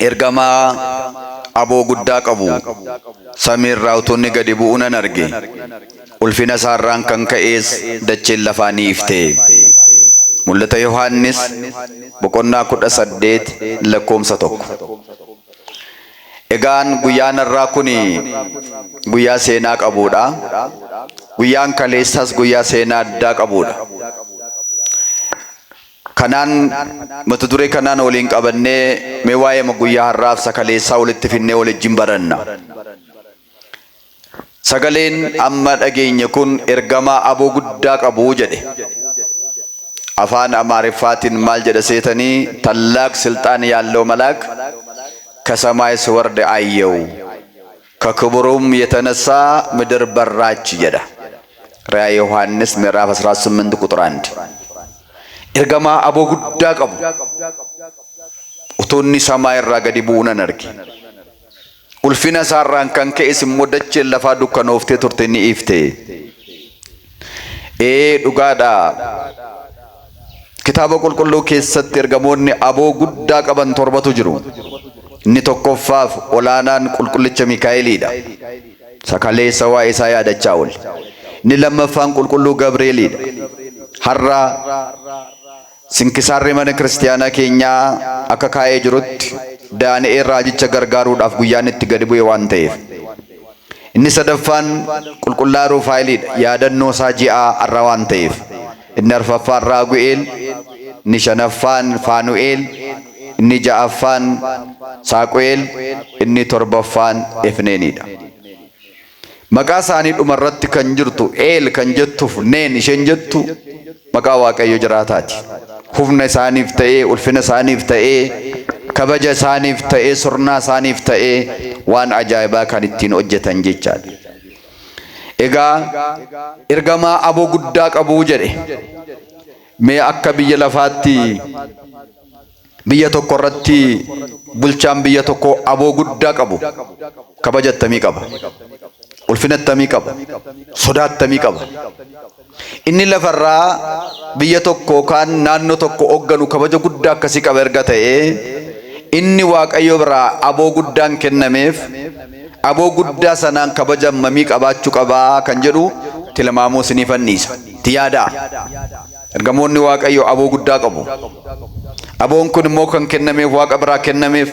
Ergamaa aboo guddaa qabu samiirraa utuu inni gadi bu'uu nan arge. Ulfina isaarraan kan ka'es dacheen lafaa ni ifte. Mul'ata Yohaannis boqonnaa 18 lakkoomsa 1. Egaan guyyaan har'aa kun guyyaa seenaa qabuudha. Guyyaan kaleessaas guyyaa seenaa addaa qabuudha. Kanaan mata duree kanaan waliin qabannee mee waa'ee guyyaa har'aaf isa kaleessaa walitti finnee waliin baranna. Sagaleen amma dhageenye kun ergamaa aboo guddaa qabu jedhe. Afaan Amaariffaatiin maal jedha seetanii? ታላቅ ስልጣን ያለው መልአክ ከሰማይ ሲወርድ አየሁ፣ ከክብሩም የተነሳ ምድር በራች jedha. ራዕየ Yohaannis ምዕራፍ 18 ቁጥር 1. Ergamaa aboo guddaa qabu utuu inni samaa irraa gadi bu'uu nan arge. Ulfina isaarraan kan ka'es immoo dacheen lafaa dukkanooftee turte ni ifte. Ee, dhugaadha. Kitaaba qulqulluu keessatti ergamoonni aboo guddaa qaban torbatu jiru. Inni tokkoffaaf olaanaan qulqullicha Mikaa'eliidha. Sakaleessa waa'ee isaa yaadachaa oolle. Inni lammaffaan qulqulluu Gabreeliidha. Har'a sinkisaarri mana kiristaanaa keenyaa akka kaa'ee jirutti Daani'eel raajicha gargaaruudhaaf guyyaan itti gadi bu'e waan ta'eef. Inni sadaffaan qulqullaa Rufaa'eliidha. Yaadannoo isaa ji'aa har'a waan ta'eef. Inni arfaffaan Raagu'eel, inni shanaffaan Faanu'eel, inni ja'affaan Saaqu'eel, inni torbaffaan Efneeniidha. Maqaa isaanii dhumarratti kan jirtu Eel kan jettuuf Neen isheen jettu maqaa Waaqayyo jiraataati. Humna isaaniif ta'ee, ulfina isaaniif ta'ee, kabaja isaaniif ta'ee, sirnaa isaaniif ta'ee waan ajaa'ibaa kan ittiin hojjetan jechaadha. Egaa ergamaa aboo guddaa qabuu jedhe. Mee akka biyya lafaatti biyya tokko irratti bulchaan biyya tokko aboo guddaa qabu kabaja attamii qaba? Ulfina attamii qaba? Sodaa attamii qaba? Inni lafarraa biyya tokko yookaan naannoo tokko hoogganu kabaja guddaa akkasii qaba erga ta'ee, inni Waaqayyo biraa aboo guddaan kennameef aboo guddaa sanaan kabaja hammamii qabaachuu qabaa kan jedhu tilmaamuu isiniif anniisa. Itti yaadaa. Ergamoonni Waaqayyo aboo guddaa qabu. Aboon kun immoo kan kennameef Waaqa biraa kennameef.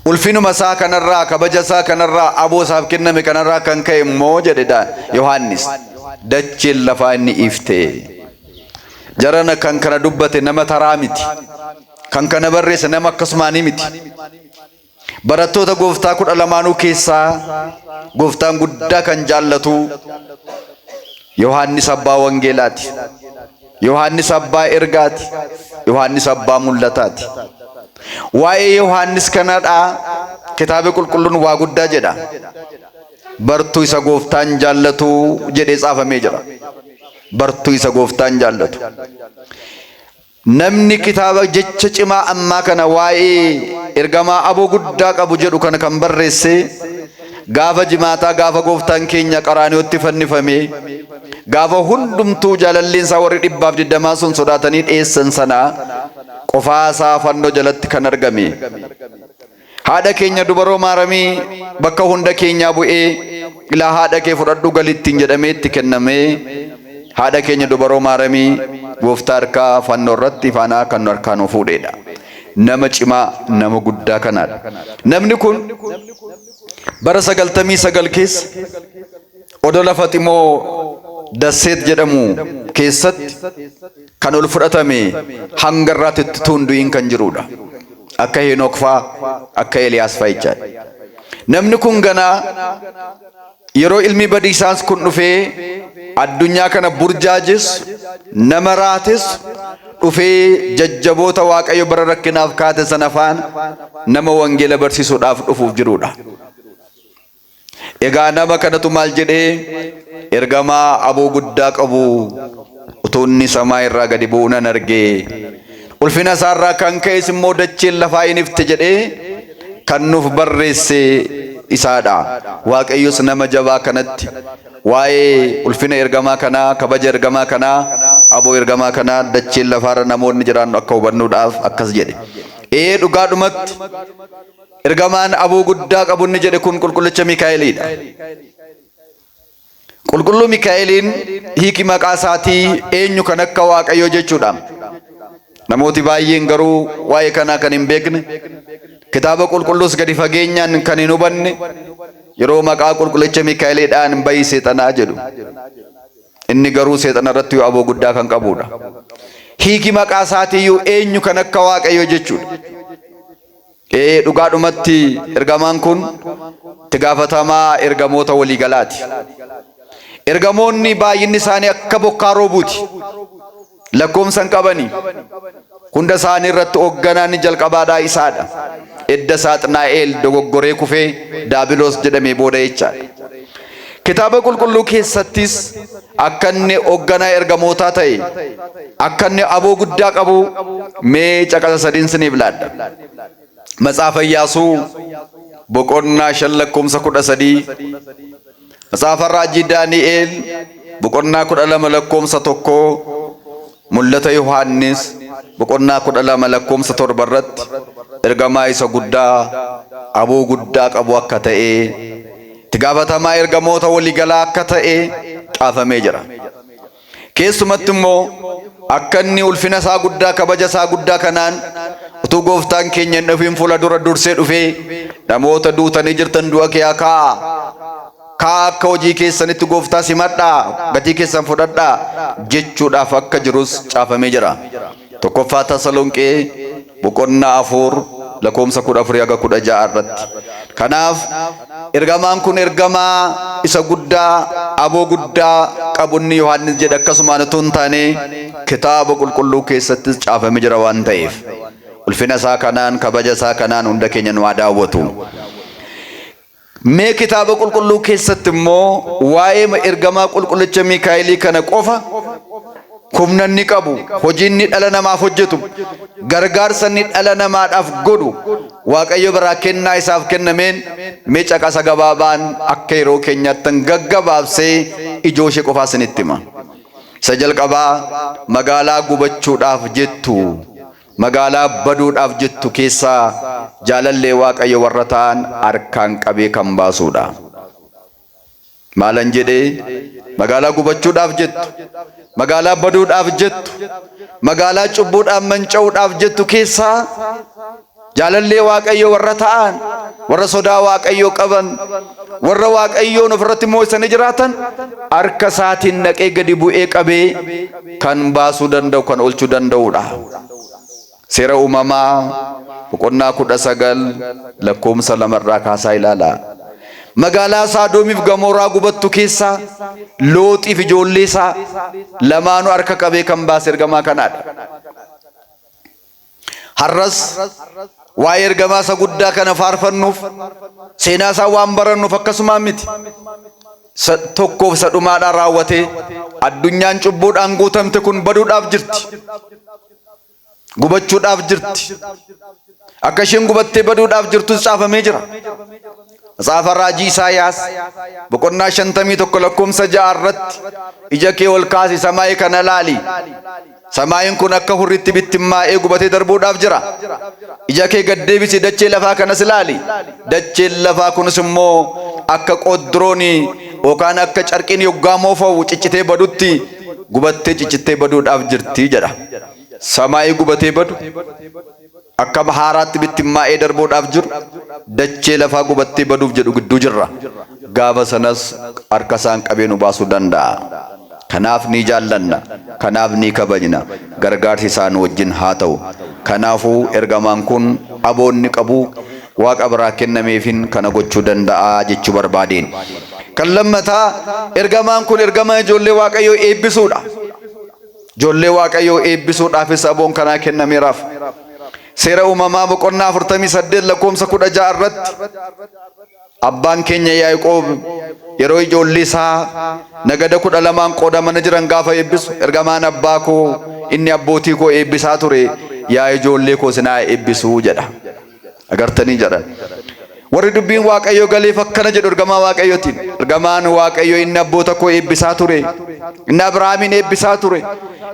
Ulfinuma isaa kanarraa, kabaja isaa kanarraa, aboo isaaf kenname kanarraa kan ka'e immoo jedhe Yohaannis, dacheen lafaa inni ifte. Jarana kan kana dubbate nama taraa miti. Kan kana barreesse nama akkasumaanii miti. Barattoota gooftaa 12nuu keessaa gooftaan guddaa kan jaallatu Yohaannis abbaa wangeelaati. Yohaannis abbaa ergaati. Yohaannis abbaa mul'ataati. Waa'ee Yohaannis kanadhaa kitaaba qulqulluun waa guddaa jedha. Bartuu isa gooftaan jaallatu jedhee tsaafamee jira. Bartuu isa gooftaan jaallatu. Namni kitaaba jecha cimaa ammaa kana waa'ee ergamaa aboo guddaa qabu jedhu kana kan barreesse gaafa jimaataa, gaafa gooftaan keenya Qaraaniyootti fannifame, gaafa hundumtuu jaalalleen isaa warri 120 sun sodaatanii dhiyeessan sana qofaasaa fannoo jalatti kan argame. Haadha keenya dubaroo Maaramii bakka hunda keenyaa bu'ee ilaa haadha kee fudhadhu galittiin jedhamee itti kennamee, haadha keenya dubaroo Maaramii gooftaa harkaa fannoo irratti faanaa kan nu harkaa nu fuudheedha. Nama cimaa, nama guddaa kanaadha. Namni kun bara 99 keessa odola Faximoo Dasseet jedhamu keessatti kan ol fudhatame, hanga irraatti itti du'iin kan jirudha. Akka Henook faa, akka Eliyaas faa jechaadha. Namni kun ganaa yeroo ilmi badiisaas kun dhufee addunyaa kana burjaajessu, nama raatessu, dhufee jajjaboota Waaqayyo bara rakkinaaf kaate sana faana nama wangeela barsiisuudhaaf dhufuuf jirudha. Egaa nama kanatu maal jedhee? Ergamaa aboo guddaa qabu utuu inni samaa irraa gadi bu'uu nan argee, ulfina isaarraa kan ka'es immoo dacheen lafaa in ifte jedhee kan nuuf barreesse isaadha. Waaqayyos nama jabaa kanatti waa'ee ulfina ergamaa kanaa, kabaja ergamaa kanaa, aboo ergamaa kanaa dacheen lafaarra namoonni jiraannu akka hubannuudhaaf akkas jedhe. Ee dhugaadhumatti ergamaan aboo guddaa qabu inni jedhe kun qulqullicha Mikaa'eliidha. Qulqulluu Mikaa'eliin hiiki maqaa isaatii eenyu kan akka Waaqayyoo jechuudha. Namooti baay'een garuu waa'ee kanaa kan hin beekne, kitaaba qulqulluus gadi fageenyaan kan hin hubanne, yeroo maqaa qulqullicha Mikaa'eliidhaan bahi seexanaa jedhu. Inni garuu seexana irratti aboo guddaa kan qabudha. Hiiki maqaa isaatiiyyuu eenyu kan akka Waaqayyoo jechuudha. Ee dhugaadhumatti ergamaan kun itti gaafatamaa ergamoota waliigalaati. Ergamoonni baay'inni isaanii akka bokkaa roobuuti. Lakkoomsa hin qabani. Hunda isaanii irratti hoogganaan jalqabaadhaa isaadha. Edda Saaxinaa'eel dogoggoree kufee Daabiloos jedhamee booda jechaadha. Kitaaba qulqulluu keessattis akka inni hoogganaa ergamootaa ta'e, akka inni aboo guddaa qabu mee caqasa sadiin siniif laadha. Matsaafa Iyyaasuu boqonnaa 5 lakkoomsa 13, Matsaafa Raajii Daani'eel boqonnaa 12 lakkoomsa 1, Mul'ata Yohaannis boqonnaa 12 lakkoomsa 7 irratti ergamaa isa guddaa aboo guddaa qabu akka ta'e, itti gaafatamaa ergamoota waliigalaa akka ta'e caafamee jira. Keessumatti immoo akka inni ulfina isaa guddaa kabaja isaa guddaa kanaan utuu gooftaan keenya hin dhufin fuula dura dursee dhufee namoota duutanii jirtan du'a kee ka'aa. Ka'aa akka hojii keessanitti gooftaa simadhaa, gatii keessan fudhadhaa jechuudhaaf akka jirus caafamee jira. Tokkoffaa Tasalonqee boqonnaa 4 lakkoomsa 14 haga 16 irratti. Kanaaf ergamaan kun ergamaa isa guddaa aboo guddaa qabu inni Yohaannis jedhe akkasumaan utuu hin taane kitaaba qulqulluu keessattis caafamee jira waan ta'eef. Ulfina isaa kanaan kabaja isaa kanaan hunda keenya nu haa daawwatu. Mee kitaaba qulqulluu keessatti immoo waa'ee ergamaa qulqullicha Miikaa'elii kana qofa humna inni qabu, hojii inni dhala namaaf hojjetu, gargaarsa inni dhala namaadhaaf godhu, Waaqayyo biraa kennaa isaaf kennameen mee caqasa gabaabaan akka yeroo keenyaatti gaggabaabsee ijoo ishee qofaa isinitti hima. Isa jalqabaa magaalaa gubachuudhaaf jettu, magaalaa baduudhaaf jettu keessaa jaalallee Waaqayyo warra ta'an harkaan qabee kan baasuudha. Maalan jedhee? Magaalaa gubachuudhaaf jettu, magaalaa baduudhaaf jettu, magaalaa cubbuudhaan manca'uudhaaf jettu keessaa jaalallee Waaqayyo warra ta'an, warra sodaa Waaqayyoo qaban, warra Waaqayyoon ofirratti mo'isanii jiraatan harka isaatiin naqee gadi bu'ee qabee kan baasuu danda'u, kan oolchuu danda'udha. Seera uumamaa boqonnaa 19 lakkoomsa 2 irraa kaasaa ilaalaa. Magaalaa Saadomiif Gamooraa gubattu keessaa Looxiif ijoollee isaa lamaanuu harka qabee kan baase ergamaa kanaadha. Har'as waa'ee ergamaa isa guddaa kana faarfannuuf seenaa isaa waan barannuuf akkasumaan miti. Tokkoof isa dhumaadhaan raawwatee addunyaan cubbuudhaan guutamte kun baduudhaaf jirti. Gubachuudhaaf jirti. Akka isheen gubattee baduudhaaf jirtus caafamee jira. Matsaafa Raajii Isaayaas boqonnaa 51 lakkoomsa 6 irratti ija kee ol kaasi samaayii kana laali. Samaayiin kun akka hurriitti bittimmaa'ee gubatee darbuudhaaf jira. Ija kee gad deebisi dachee lafaa kanas ilaali. Dacheen lafaa kunis immoo akka qoddiroonii yookaan akka carqiin yoggaa moofa'u ciccitee badutti gubattee ciccittee baduudhaaf jirti jedha. Samaayii gubatee badu akka haaraatti bittimmaa'ee darbuudhaaf jiru dachee lafaa gubattee baduuf jedhu gidduu jirra. Gaafa sanas harka isaan qabee nu baasuu danda'a. Kanaaf ni jaallanna, kanaaf ni kabajna, gargaarsi isaa nu wajjin haa ta'u. Kanaafuu ergamaan kun aboo inni qabu Waaqa biraa kennameefin kana gochuu danda'a jechuu barbaadeen. Kan lammataa ergamaan kun ergamaa ijoollee Waaqayyoo eebbisuudha. Ijoollee Waaqayyoo eebbisuudhaafis aboon kanaa kennameeraaf. Seera uumamaa boqonnaa 48 lakkoomsa 16 irratti abbaan keenya Yaaqoob yeroo ijoollee isaa nagada 12n qoodamanii jiran gaafa eebbisu ergamaan abbaa koo inni abbootii koo eebbisaa ture yaa ijoollee koo isin haa eebbisuu jedha. Agartanii jedhan. Warri dubbiin Waaqayyoo galeef akkana jedhu ergamaa Waaqayyootiin. Ergamaan Waaqayyoo inni abboota koo eebbisaa ture. Inni Abrahaamiin eebbisaa ture.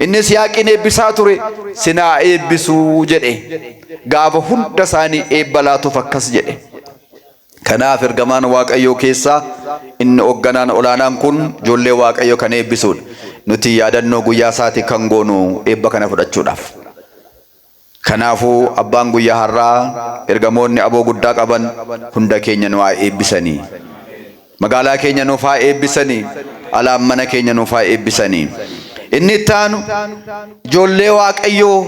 Inni Yisihaaqiin eebbisaa ture. Sinaa eebbisuu jedhe. gaafa hunda isaanii eebba laatuuf akkas jedhe. Kanaaf ergamaan Waaqayyoo keessaa inni hoogganaan olaanaan kun ijoollee Waaqayyoo kan eebbisuudha. Nuti yaadannoo guyyaa isaati kan goonu eebba kana fudhachuudhaaf. Kanaafuu abbaan guyyaa har'aa ergamoonni aboo guddaa qaban hunda keenya nu haa eebbisanii. Magaalaa keenya nuuf haa eebbisanii. Alaan mana keenya nuuf haa eebbisanii. Inni itti aanu ijoollee Waaqayyoo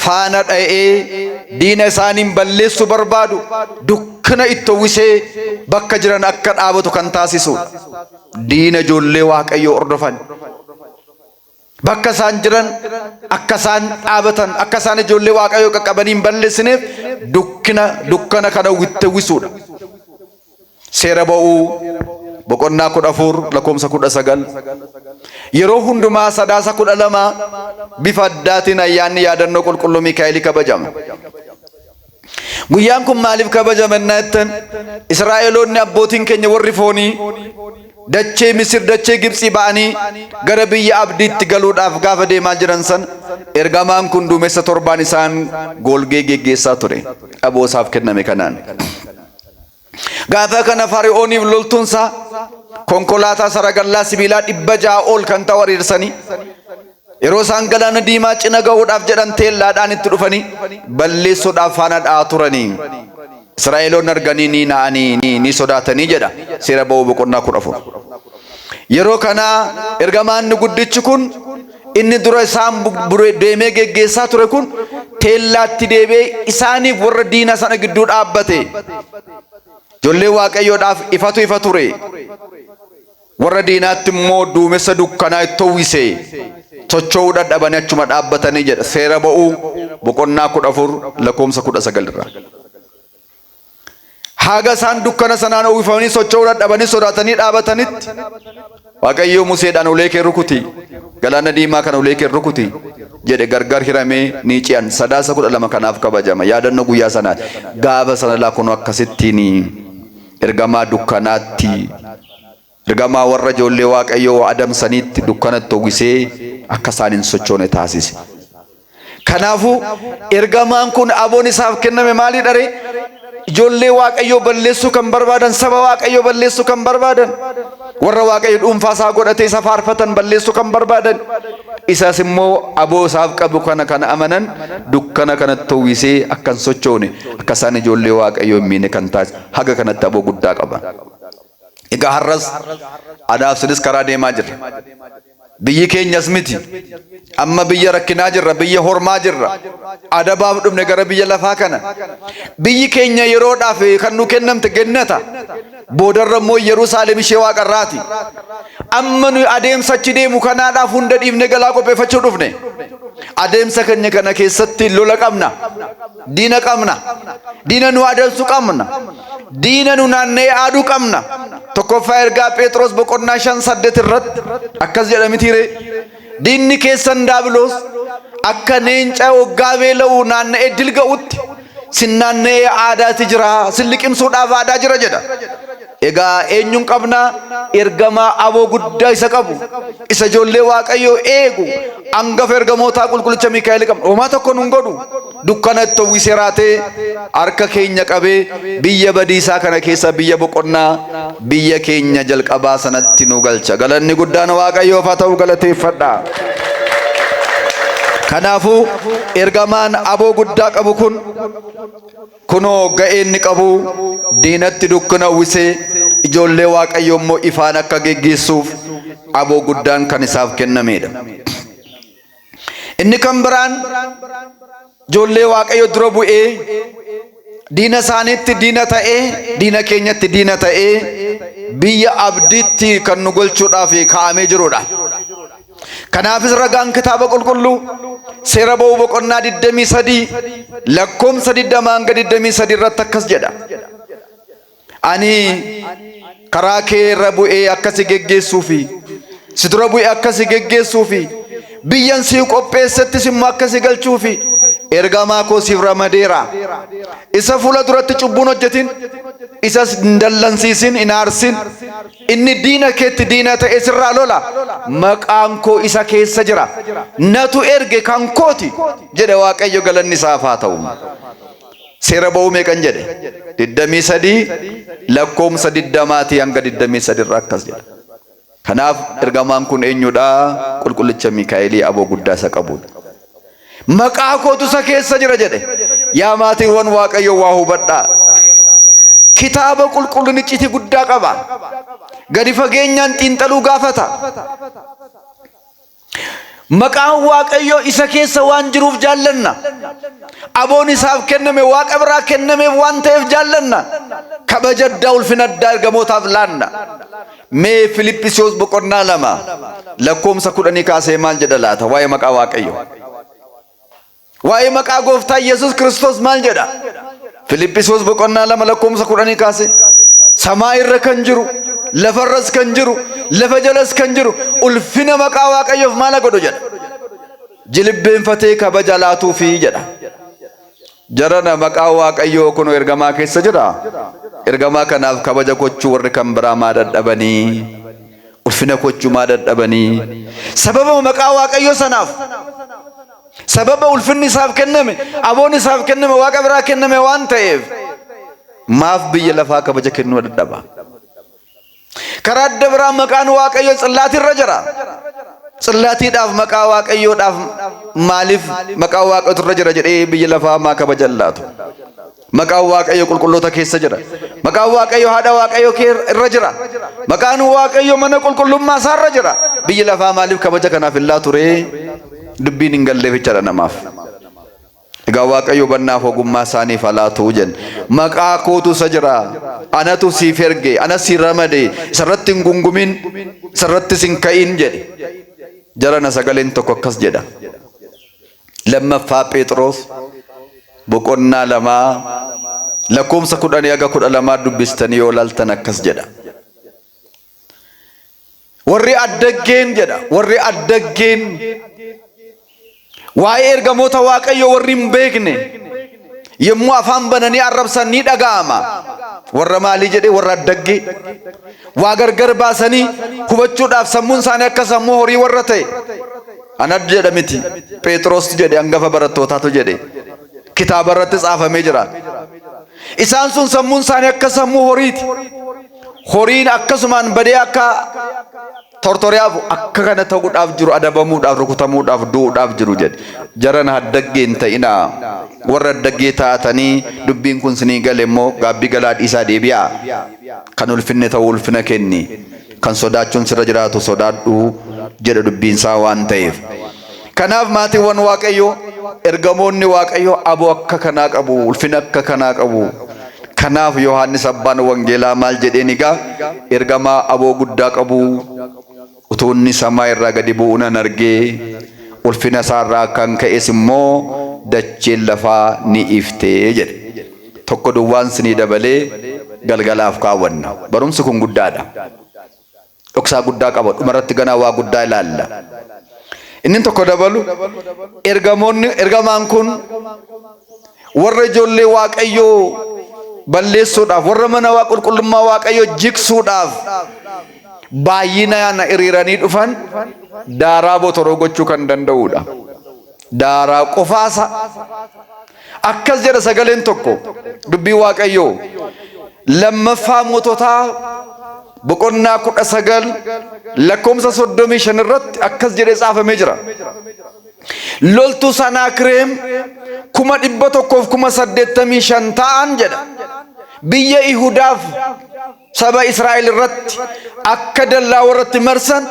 faana dha'ee diina isaaniin balleessuu barbaadu dukkana itti uwwisee bakka jiran akka dhaabatu kan taasisudha. Diina ijoollee Waaqayyoo hordofan. Bakka isaan jiran akka isaan dhaabatan, akka isaan ijoollee Waaqayyoo qaqqabanii hin balleessineef dukkana kana itti uwwisuudha. Seera Ba'uu boqonnaa 14 lakkoofsa 19. Yeroo hundumaa Sadaasa 12 bifa addaatiin ayyaanni yaadannoo qulqulluu Miikaa'elii kabajama. Guyyaan kun maaliif kabajama innaa jettan, Israa'eloonni abbootiin keenya warri foonii dachee Misir, dachee Gibxii ba'anii gara biyya abdiitti galuudhaaf gaafa deemaa jiran sana ergamaan kun duumessa torbaan isaan golgee geggeessaa ture. Aboo isaaf kenname kanaan. Gaafa kana Fari'ooniif loltuunsaa konkolaataa saragallaa sibiilaa 600 ol kan ta'u hiriirsanii yeroo isaan galaana diimaa cina ga'uudhaaf jedhan teellaadhaan itti dhufanii balleessuudhaaf faana dha'aa turanii. Israa'eloonni arganii ni na'anii ni sodaatanii jedha Seera Ba'uu boqonnaa 14. Yeroo kana ergamaan guddichi kun inni dura isaan deemee geggeessaa ture kun teellaatti deebi'ee isaaniif warra diina sana gidduu dhaabbate. Ijoollee Waaqayyoodhaaf ifatu ifa ture. Warra diinaatti immoo duumessa dukkanaa itti uwwise. Socho'uu dadhabanii achuma dhaabbatanii jedha. Seera Ba'uu boqonnaa 14 lakkoofsa 19 irraa. Haga isaan dukkana sanaan uwwifamanii socho'uu dadhabanii sodaatanii dhaabatanitti Waaqayyo Museedhaan ulee kee rukuti, galaana diimaa kana ulee kee rukuti jedhe, gargar hiramee ni ce'an. Sadaasa 12 kanaaf kabajama. Yaadannoo guyyaa sanaati. Gaafa sana laa kun akkasittiin ergamaa dukkanaatti, ergamaa warra ijoollee Waaqayyoo adamsaniitti dukkanatti uwwisee akka isaan hin sochoone taasise. Kanaafuu ergamaan kun aboon isaaf kenname maalii dharee? Ijoollee Waaqayyoo balleessuu kan barbaadan, saba Waaqayyoo balleessuu kan barbaadan, warra Waaqayyo dhuunfaa isaa godhatee isa faarfatan balleessuu kan barbaadan, isas immoo aboo isaaf qabu kana kan amanan dukkana kanatti uwwisee akka hin sochoone, akka isaan ijoollee Waaqayyoo hin miine kan taasise, haga kanatti aboo guddaa qaba. Egaa har'as anaaf sinis karaa deemaa jirra. Biyyi keenyas miti. Amma biyya rakkinaa jirra, biyya hormaa jirra. Adabaaf dhufne gara biyya lafaa kana. Biyyi keenya yeroodhaaf kan nu kennamte gennata. Boodarra immoo Yerusaalem ishee waaqarraati. Amma nuyi adeemsa achi deemu kanaadhaaf hunda dhiifne galaa qopheeffachuu dhufne. Adeemsa keenya kana keessatti lola qabna. Diina qabna. Diina nu adamsu qabna. Diina nu naanna'ee aaduu qabna. Tokkoffaa ergaa Phexros boqonnaa 5:8 irratti akkas jedha mitiiree? Diinni keessan Daabiloos akka neenca waggaa beela'u naanna'ee dilga'utti sin naanna'ee aadaati jira, sin liqimsuudhaaf aadaa jira jedha. Egaa eenyuun qabna? Ergamaa aboo guddaa isa qabu, isa ijoollee Waaqayyoo eegu, angafa ergamootaa qulqullicha Miikaa'el qabna. Homaa tokko nun godhu. Dukkana itti uwwisee raatee harka keenya qabee biyya badiisaa kana keessa biyya boqonnaa biyya keenya jalqabaa sanatti nu galcha. Galanni guddaan Waaqayyoof haa ta'u, galateeffadha. Kanaafuu ergamaan aboo guddaa qabu kun kunoo ga'ee inni qabu diinatti dukkana uwwisee ijoollee Waaqayyoo immoo ifaan akka geggeessuuf aboo guddaan kan isaaf kennamedha. Inni kan biraan ijoollee Waaqayyoo dura bu'ee diina isaaniitti diina ta'ee, diina keenyatti diina ta'ee biyya abdiitti kan nu golchuudhaaf kaa'amee jirudha. Kanaafis ragaan kitaaba qulqulluu Seera Ba'uu boqonnaa 23 lakkoofsa 20 hanga 23 irratti akkas jedha. Ani karaa kee irra bu'ee akka si geggeessuu fi si dura bu'ee akka si geggeessuu fi biyyan si qopheessettis immoo akka si galchuu fi ergamaa koo siif ramadeera. Isa fuula duratti cubbuun hojjetin, isas hin dallansiisin, hin aarsin. Inni diina keetti diina ta'e sirraa lola. Maqaan koo isa keessa jira. Natu erge, kan kooti jedhe Waaqayyo, galanni isaaf haa ta'u. Seera ba'uu meeqan jedhe? 23 lakkoomsa 20 hanga 23 irra akkas jedha. Kanaaf ergamaan kun eenyudha? Qulqullicha Mikaa'elii aboo guddaa isa qabudha. Maqaa kootu isa keessa jira jedhe. Yaa maatiiwwan Waaqayyoo waa hubadhaa. Kitaaba qulqulluun icciitii guddaa qaba. Gadi fageenyaan xiinxaluu gaafata. Maqaan Waaqayyoo isa keessa waan jiruuf jaallanna. Aboon isaaf kenname Waaqa biraa kennameef waan ta'eef jaallanna. Kabaja addaa ulfina addaa ergamootaaf laanna. Mee Filiphisiyoos boqonnaa 2 lakkoomsa 10 kaasee maal jedha laata waa'ee maqaa Waaqayyoo? Waa'ee maqaa gooftaa Yesuus Kiristoos maal jedha? Filiphisiyoos boqonnaa 2 lakkoomsa 10 kaasee samaa irra kan jiru, lafarras kan jiru, lafa jalas kan jiru ulfina maqaa Waaqayyoof maal godhu jedha? Jilbeenfatee kabaja laatuufi jedha. Jarana maqaa Waaqayyoo kunoo ergamaa keessa jira. Ergamaa kanaaf kabaja gochuu warri kan biraa maa dadhabanii? Ulfina gochuu maa dadhabanii? Sababa maqaa Waaqayyoo sanaaf sababa ulfinni isaaf kenname, aboon isaaf kenname, Waaqa biraa kenname waan ta'eef maaf biyya lafaa kabaja kennuu dadhaba? Karaa adda biraa maqaan Waaqayyoo tsillaatii irra jira. Tsillaatiidhaaf maqaa Waaqayyoodhaaf maaliif maqaa Waaqayyootu irra jira jedhee biyya lafaa maa kabaja hin laatu? Maqaan Waaqayyoo qulqulloota keessa jira. Maqaan Waaqayyoo haadha Waaqayyoo irra jira. Maqaan Waaqayyoo mana qulqullummaa isaa irra jira. Biyyi lafaa maaliif kabaja kanaaf hin laatu ree? Dubbiin hin galleef jechaadha namaaf. Egaa Waaqayyo hubannaaf ogummaa isaaniif haa laatu jenna. Maqaa kootu isa jira. Anatu siif erge, ana si ramade, isarratti hin gungumin, isarrattis hin ka'in jedhe. Jarana sagaleen tokko akkas jedha. Lammaffaa Phexros boqonnaa 2 lakkoofsa 10 haga 12 dubbistanii yoo laaltan akkas jedha. Warri addaggeen jedha, warri addaggeen waa'ee ergamoota Waaqayyoo warri hin beekne yommuu afaan bananii arrabsan ni dhaga'ama. Warra maalii jedhe? Warra addaggee. Waa gargar baasanii hubachuudhaaf sammuun isaanii akka sammuu horii warra ta'e. Ana jedha miti. Phexrostu jedhe, hangafa barattootaatu jedhe. Kitaaba irratti tsaafamee jira. Isaan sun sammuun isaanii akka sammuu horiiti. Horiin akkasumaan badee akka tortoree hafu akka kana ta'uudhaaf jiru, adabamuudhaaf, rukutamuudhaaf, du'uudhaaf jiru jedhe. Jarana haddaggee hin ta'inaa. Warra haddaggee taatanii dubbiin kun sinii gale immoo gaabbii galaa dhiisaa deebi'aa. Kan ulfinni ta'u ulfina kenni. Kan sodaachuun sirra jiraatu sodaadhu jedha dubbiinsaa waan ta'eef. Kanaaf maatiiwwan Waaqayyoo, ergamoonni Waaqayyoo aboo akka kanaa qabu, ulfina akka kanaa qabu. Kanaaf Yohaannis abbaan wangeelaa maal jedheen egaa ergamaa aboo guddaa qabu utuu inni samaa irraa gadi bu'uu nan argee ulfina isaarraa kan ka'es immoo dacheen lafaa ni iftee jedhe. Tokko duwwaan sinii dabalee galgalaaf kaawwanna. Barumsi kun guddaadha. Dhoksaa guddaa qaba. Dhumarratti ganaa waa guddaa ilaalla. Inni tokko dabalu ergamoonni ergamaan kun warra ijoollee Waaqayyoo balleessuudhaaf warra mana waa qulqullummaa Waaqayyoo jigsuudhaaf baay'inaan hiriiranii dhufan daaraa botoroo gochuu kan danda'udha. Daaraa qofaasa akkas jedha sagaleen tokko dubbii Waaqayyoo lammaffaa moototaa boqonnaa 19 lakkoomsa 35 irratti akkas jedhee tsaafamee jira. Loltuu Sanaakireem 185,000 ta'an jedha. Biyya Yihudaaf saba Israa'el irratti akka dallaa warratti marsan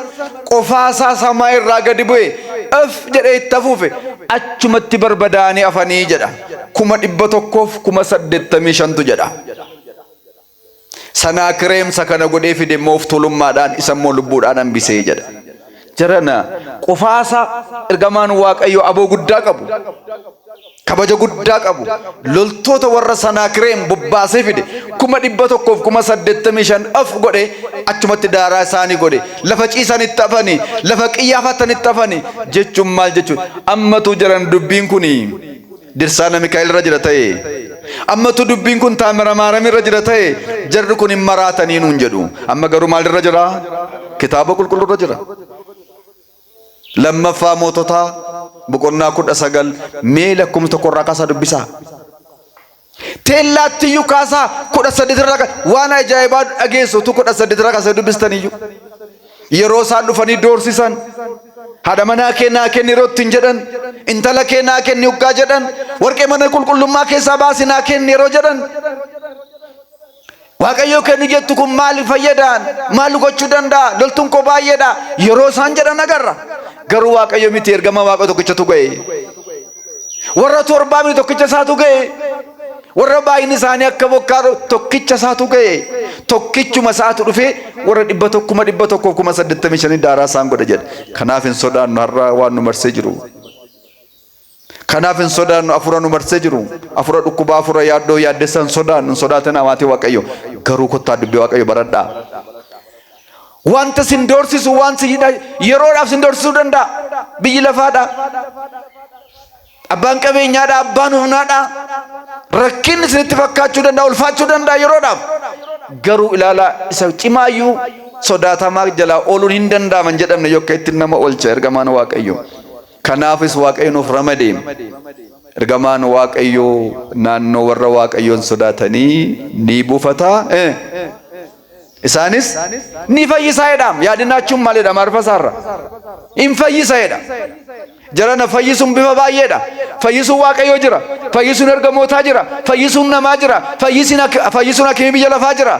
qofaasaa samaa irraa gadi bu'e öf jedhee itti afuufe achumatti barbadaa'anii afanii jedha. 185,000tu jedha. Sanaakireem isa kana godhee fide immoo of tuulummaadhaan isa immoo lubbuudhaan hambisee jedha. Jarana qofaasaa ergamaan Waaqayyoo aboo guddaa qabu, kabaja guddaa qabu, loltoota warra Sanaakireem bobbaasee fide 185,000 of godhe achumatti daaraa isaanii godhe lafa ciisanitti hafanii lafa qiyyaafatanitti hafanii jechuun maal jechuudha? Ammatu jaran dubbiin kuni Dirsaana Mikaa'el irra jira ta'e, ammatu dubbiin kun Taamira Maaram irra jira ta'e, jarri kun hin maraatanii nuun jedhu. Amma garuu maal irra jira? Kitaaba qulqulluu irra jira. Lammaffaa moototaa boqonnaa 19 mee lakkoofsa tokko irraa kaasaa dubbisaa. Teellaatti iyyuu kaasaa 18 irraa waan ajaa'ibaa dhageessu utuu 18 irraa kaasee dubbistan iyyuu. Yeroo isaan dhufanii doorsisan, haadha manaa kee naa kenni yeroo ittiin jedhan, intala kee naa kenni hoggaa jedhan, warqee mana qulqullummaa keessaa baasi naa kenni yeroo jedhan, Waaqayyoo kennu jettu kun maali fayyadaan, maal gochuu danda'a, loltuun koo baay'eedha yeroo isaan jedhan agarra. Garuu Waaqayyo miti, ergama Waaqa tokkichatu ga'e. Warra torbaa miti, tokkicha isaatu ga'e. Warra baay'inni isaanii akka bokkaa tokkicha isaatu ga'e. Tokkichuma isaatu dhufee warra 185,000 daaraa isaan godhe jedhe. Kanaaf hin sodaannu har'a waan nu marsee jiru. Kanaaf hin sodaannu afura nu marsee jiru. Afura dhukkubaa, afura yaaddoo yaaddessa hin sodaannu, hin sodaatan amaatii Waaqayyo. Garuu kottaa dubbii Waaqayyo baradhaa. Wanta sin doorsisu, waan si yeroodhaaf sin doorsisuu danda'a. Biyyi lafaadha. Abbaan qabeenyaadha, abbaan humnaadha. Rakkinni isinitti fakkaachuu danda'a, ulfaachuu danda'a yeroodhaaf. Garuu ilaalaa, isa cimaayyuu sodaatamaa jalaa ooluun hin danda'aman jedhamne yookaan ittiin nama oolcha ergamaan Waaqayyo. Kanaafis Waaqayyo nuuf ramade. Ergamaan Waaqayyo naannoo warra Waaqayyoon sodaatanii ni buufata. Isaanis ni fayyisaa jedha. Yaadinaachuun maalidha? Maarfa isaarra. Hin fayyisa jedha. Jarana fayyisuun bifa baay'eedha. Fayyisuun Waaqayyoo jira. Fayyisuun ergamootaa jira. Fayyisuun namaa jira. Fayyisuun hakimii biyya lafaa jira.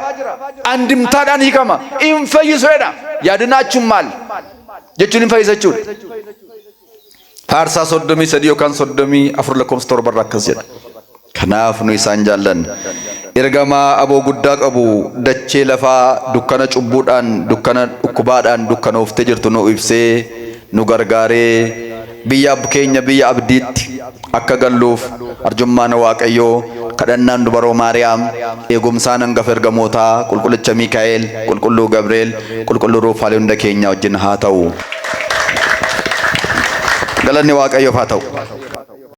Andimtaadhaan hiikama. Hin fayyisu jedha. Yaadinaachuun maal? Jechuun hin fayyisa jechuudha. Faarsaa 33 yookaan 34 lakkoofsa 7 irraa akkas jedha. Kanaaf nu isaan jaallanna. Ergamaa aboo guddaa qabu dachee lafaa dukkana cubbuudhaan, dukkana dhukkubaadhaan dukkanooftee jirtu nu ibsee, nu gargaaree biyya keenya biyya abdiitti akka galluuf arjummaan Waaqayyoo, kadhannaan dubaroo Maariyaam, eegumsaan hangafa ergamootaa qulqullicha Miikaa'el, qulqulluu Gabri'eel, qulqulluu Ruufaalee hunda keenya wajjin haa ta'u. Galanni Waaqayyoof haa ta'u.